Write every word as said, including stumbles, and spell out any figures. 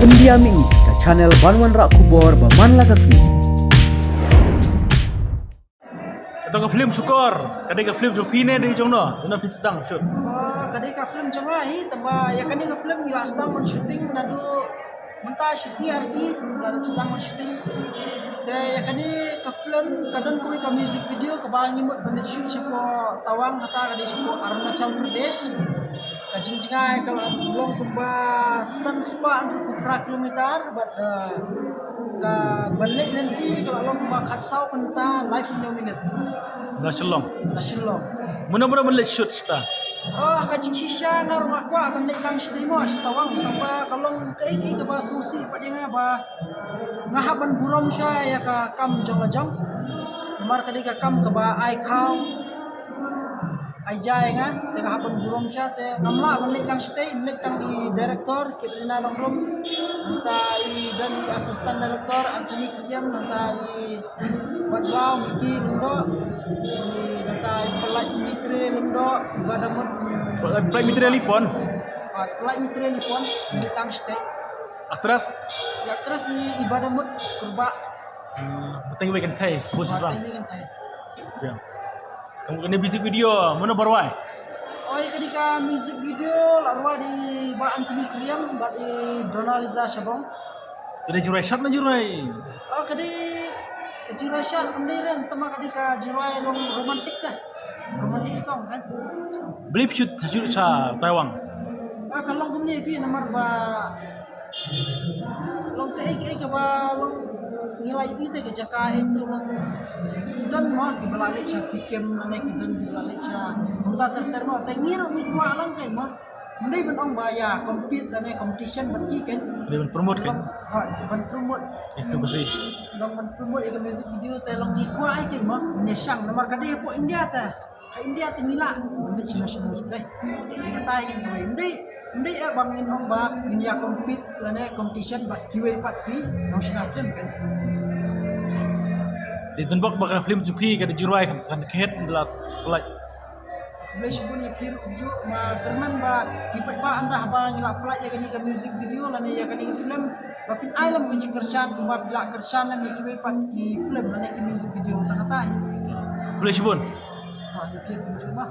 India Mini, ka channel ban wanrah khubor ba man la ka sngi. Kata ka film Shukor, ka dei ka film jong phi ne dei jong no, jong no phi sdang shoot. Ah, ka dei ka film jong nga hi, tangba ïa kane ka film ngi la sdang ban shooting naduh mynta shi sngi ar sngi, ngi la sdang ban shooting. Te ïa kane ka film ka don kawei ka music video kaba ngi mut ban leit shoot shapoh Tawang, kata ka dei shapoh Arunachal Pradesh. Ka jingjngai ka la long kumba san spah hynriewphew phra kilometer bad, eh, ka ban leit lynti ka la long kumba khatsaw kynta laiphew minit. Na Shillong. Na Shillong. Mano mano ban leit shoot shata? Oh, ka jingshisha nga ruh nga kwah ban leit lang shatei mo, sha Tawang, tangba ka long kaei kaei kaba sngewsih pat ïa nga ba nga hap ban burom sha ïa ka kam jong la jong. Namar ka dei ka kam kaba ai khaw ai ja ïa nga, te nga hap ban burom sha, te ngam lah ban leit lang shatei, leit tang i director, Katrina Nongrum, nangta i don i assistant director, Anthony Kriam, nangta i Bajrao, Mickey Lyngdoh, i nangta i Palaid Mitre Lyngdoh, i Badamut. Palaid Mitre Lipon. Ah, Palaid Mitre Lipon, leit lang shatei. Actress? I actress i, i Badamut Kurbah. Hmm, pateng wei kynthei, bun sibang. Pateng wei kynthei. Ya. Ka mut kane music video, mano ba rwai? Oi, ka dei ka music video la rwai da i Bah Anthony Kriam bad i Donaliza Shabong. Ka dei jingrwai shad ne jingrwai? Oh, ka dei ka jingrwai shad, kam dei ren, tangba ka dei ka jingrwai long romantic te. Romantic song kan. Balei phi shoot, shoot sha Taiwan? Ah, ka long kumne phi, namar ba long kaei kaei kaba long ngi la ïohi te ka jaka, eh, to long ki don mo kiba la leit sha Sikkim, lane ki don kiba la leit sha kumta ter ter mo, te ngi ruh ngi kwah lang keiñ mo. Ym dei ban ong ba ïa compete lane competition bad ki keiñ. Dei ban promote keiñ. Long, ha, ban promote. Ïa ka music. Long ban promote ïa ka music video te long ngi kwah keiñ mo. Ngi shang namar ka dei hapoh India te. Ha India te ngi lah ban leit sha national te. Ngi kata ïa ngi kawei. Ym dei, ym dei eh ba ngin ong ba ngin ïa compete lane competition bad kiwei pat ki nongshna film keiñ. Te don bok ba ka film jong phi ka dei jingrwai kan, kan ka het la pynlait. Khublei shibun ïa phi ruh kumjuh, ma kyrmen ba ki paidbah ynda haba ngi la pynlait ïa kane ka music video lane ïa kane ka film, ba phin ai lem ka jingkyrshan kumba phi la kyrshan lem ïa kiwei pat ki film lane ki music video tang katai. Khublei shibun. Ha, ïa phi ruh kumjuh ma.